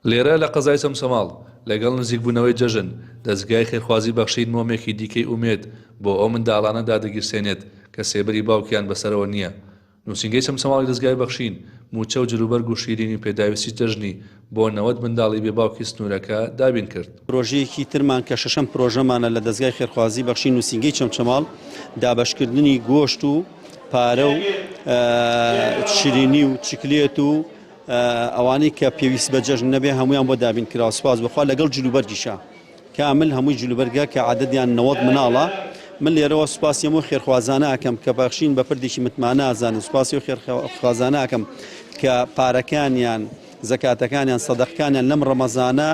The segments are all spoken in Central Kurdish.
لێرە لە قەزای چەمچەماڵ، لەگەڵ نزیکبوونەوەی جەژن، دەزگای خێرخوازی بەخشین مۆمێکی دیکەی ئومێد بۆ ئەو منداڵانە دادەگیرسێنێت کە سێبەری باوکیان بەسەرەوە نییە. نووسینگەی چەمچەماڵی دەزگای بەخشین، مووچە و جلوبەرگ و شیرینی و پێداویستی جەژنی بۆ 90 منداڵی بێ باوکی سنوورەکە دابین کرد. پرۆژەیەکی ترمان کە شەشەم پرۆژەمانە لە دەزگای خێرخوازی بەخشین نووسینگەی چەمچەماڵ، دابەشکردنی گۆشت و پارە و شیرینی و چکلێت و ئەوانەی کە پێویست بە جەژن نەبێ هەموویان بۆ دابین کراوە سوپاس بۆ خوا لەگەڵ جلوبەرگیشا کامل هەمووی جلوبەرگە کە عەدەدیان 90 مناڵە من لێرەوە سوپاسی هەموو خێرخوازانە ئەکەم کە بەخشین بە پردێکی متمانە ئازانن سوپاسی و خێرخوازانە ئەکەم کە پارەکانیان زەکاتەکانیان سەدەقەکانیان لەم ڕەمەزانە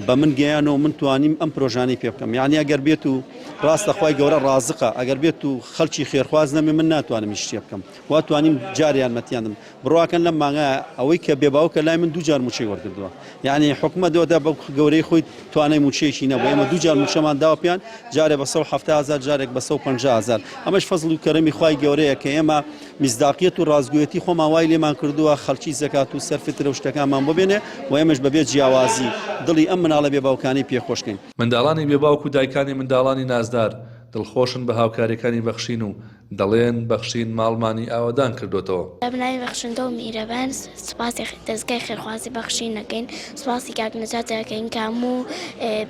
بە من گەیان و من توانیم ئەم پرۆژانەی پێ بکەم یعنی ئەگەر بێت و ڕاستە خوای گەورە ڕازقە ئەگەر بێت و خەڵکی خێرخواز نەبێ من ناتوانم هیچ شتێ بکەم وا توانیم جارێ یارمەتیان دەم بڕواکەن لەم مانگە ئەوەی کە بێ باوکە لای من دووجار موچەی وەرگردووە یعنی حکومەت دۆدا بە گەورەی خۆی توانای موچەیەکی نەبوو ئێمە دووجار موچەمان داوە پێیان جارێ بە 170 هەزار جارێک بە 150 هەزار ئەمەش فەزڵ و کەرەمی خوای گەورەیە کە ئێمە میزداقیەت و ڕاستگوێتی خۆمان وای لێمان کردووە خەڵکی زەکات و سەر فترە و شتەکانمان بۆ بێنێ و ئێمەش بەبێ جیاوازی دڵی ئەم مناڵە بێ باوکانەی پێ خۆشکەین. منداڵانی بێ باوک و دایکانی منداڵانی نازدار دڵخۆشن بە هاوکاریەکانی بەخشین و دەڵێن بەخشین ماڵمانی ئاوەدان کردۆتەوە. بە ناوی بەخشندە و میهرەبان سوپاسی دەزگای خێرخوازی بەخشین ئەکەین، سوپاسی کاک نەجات ئەکەین کە هەموو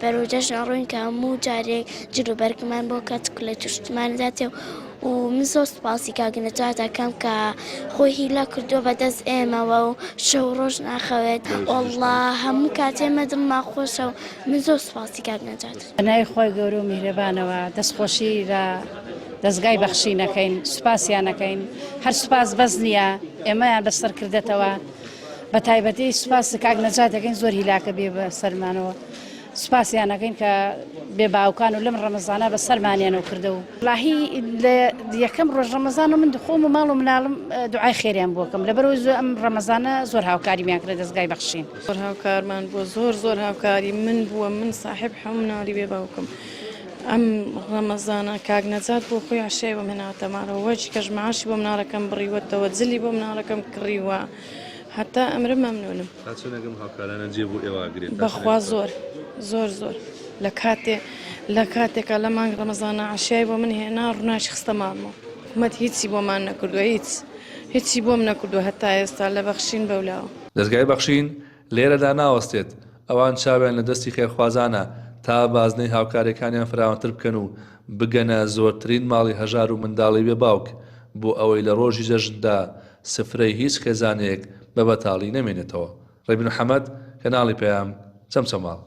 بەرەو جەژن ئەڕۆین کە هەموو جارێک جل و بەرگمان بۆ کە چکلێت و شتمان داتێ و من زۆر سوپاسی کاک نەجات ئەکەم کە خۆی هیلاک کردووە بە دەست ئێمەوە و شەو ڕۆژ ناخەوێت وەڵڵا هەموو کات ئێمە دڵمان خۆشە و من زۆر سوپاسی کاک نەجات. بە ناوی خوای گەورە و میهرەبانەوە دەستخۆشی لە دەزگای بەخشین ئەکەین سوپاسیان ئەکەین هەر سوپاس بەس نییە ئێمەیان بەسەر کردەتەوە بە تایبەتی سوپاس کاک نەجات دەکەین زۆر هیلاکە بێ بە سەرمانەوە سوپاسیان ئەکەین کە بێ باوکان و لەم ڕەمەزانە بە سەرمانیانەوە کردە و وەڵاهی لە یەکەم ڕۆژ ڕەمەزان و من خۆم و ماڵ و مناڵم دوعای خێریان بۆکەم لەبەرەوەی زۆر ئەم ڕەمەزانە زۆر هاوکاریمیان کرد دەزگای بەخشین. زۆر هاوکارمان بووە زۆر زۆر هاوکاری من بووە من ساحێب حەو مناڵی بێ باوکم ئەم ڕەمەزانە کاک نەجات بۆ خۆی عەشای بۆم هێناوەتە ماڵەوە وەچی کەش معاشی بۆ مناڵەکەم بڕیوەتەوە جلی بۆ مناڵەکەم کڕیوە هەتا ئەمرم مەمنونم. تا چەنێک ئەم هاوکارانە جێ بۆ ئێوە ئەگرێت؟ تا بەخوا چەنێک زۆر زۆر زۆر لە کاتێ لە کاتێکا لە مانگ ڕەمەزانە عەشای بۆ من هێنا ڕووناکی خستە ماڵمەوە حکومەت هیچی بۆمان نەکردووە هیچ هیچی بۆم نەکردووە هەتا ئێستا لە بەخشین بەولاوە. دەزگای بەخشین لێرەدا ناوەستێت، ئەوان چاویان لە دەستی خێرخوازانە تا بازنەی هاوکارییەکانیان فراوانتر بکەن و بگەنە زۆرترین ماڵی هەژار و منداڵی بێ باوک، بۆ ئەوەی لە ڕۆژی جەژندا سفرەی هیچ خێزانێک بە بەتاڵی نەمێنێتەوە. ڕێبین محەمەد، کەناڵی پەیام، چەمچەماڵ.